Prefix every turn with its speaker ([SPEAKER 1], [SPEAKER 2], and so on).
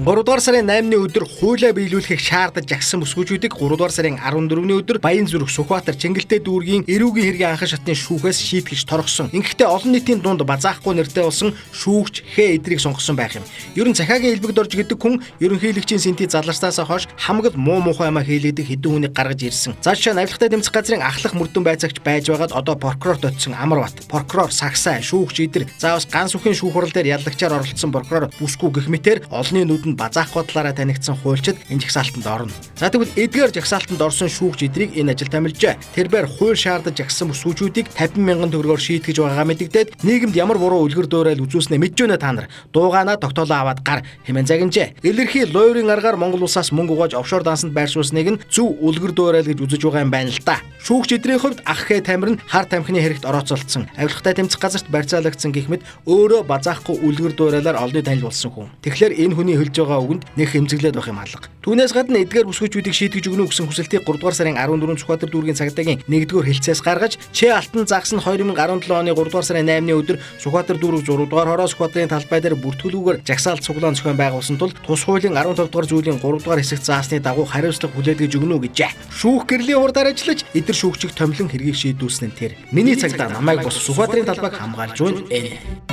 [SPEAKER 1] 3 дугаар сарын 8-ны өдөр хуулиа биелүүлэхийг шаардаж жагсан бүсгүүчүүдийг 3 дугаар сарын 14-ний өдөр Баянзүрх, Сүхбаатар, Чингэлтэй дүүргийн эрүүгийн хэргийн анхан шатны шүүхээс шийтгэж торгосон. Ингэхдээ олон нийтийн дунд базаахгүй нэртэй болсон шүүгч Хэ эдрийг сонгосон байх юм. Ер нь захаагийн элбэгд орж гэдэг хүн ерөнхийлөгчийн сэнти заларснаасаа хойш хамаг л муу мухай амаа хийлэгдэх хэдэн хүнийг гаргаж ирсэн. За жишээ нь авилгатай тэмцэх газрын ахлах мөрдөн байцаагч байж байгаад одоо прокурорт очсон Амарбат, прокурор Сагсай, шүүгч эдэр, за бас ганц үхэн шүүх хурал дээр яллагчаар оролцсон прокурор Бүсгүй гэх мэтэр олонний нүдэнд базаахгүй талаараа танигдсан хуульчид энэ жагсаалтанд орно. За тэгвэл эдгээр жагсаалтанд орсон шүүгч эдрийг энэ ажил томилжээ. Тэрбээр хууль шаардаж жагссан бүсгүүчүүдийг 50 мянган төгрөгөөр шийтгэж байгаагаа мэдэгдээд нийгэмд ямар буруу үлгэр дуурайл үзүүлснээ мэдж байна та нар. Дуугаанаа тогтоолоо аваад гар хэмээн загинжээ. Илэрхий луйрын аргаар Монгол улсаас мөнгө угааж офшор дансанд байршуулсныг нь зөв үлгэр дуурайл гэж үзэж байгаа юм байна л да. Шүүгч эдрийн хувьд ах хээ тамир нь хар тамхины хэрэгт орооцолдсон. Авилгатай тэмцэх газарт барьцаалагдсан гэх мэт өөрөө базаахгүй үлгэр дуурайлаар олонний танил болсон хүн. Тэгэхээр энэ хүний хэлж байгаа үгэнд нэг хэмзэглээд байх юм алга. Түүнээс гадна эдгээр бүсгүүчүүдийг шийтгэж өгнө гэсэн хүсэлтийг 3 дугаар сарын 14 Сүхбаатар дүүргийн цагдаагийн 1-р хэлцээс гаргаж Ч Алтан загас нь 2017 оны 3 дугаар сарын 8-ны өдөр Сүхбаатар дүүрэг 6 дугаар хороо Сүхбаатарын талбай дээр бүртгэлүүгээр жагсаалт цуглаан зохион байгуулсан тул тус хуулийн 15 дугаар зүйлийн 3 дугаар хэсэгт заасны дагуу хариуцлага хүлээлгэж өгнө гэжээ. Шүүх гэрлийн хурдаар ажиллаж эдэр шүүгчийг томилон хэргийг шийдүүлсэн нь тэр. Миний цагдаа намайг бус Сүхбаатарын талбайг хамгаалж байна.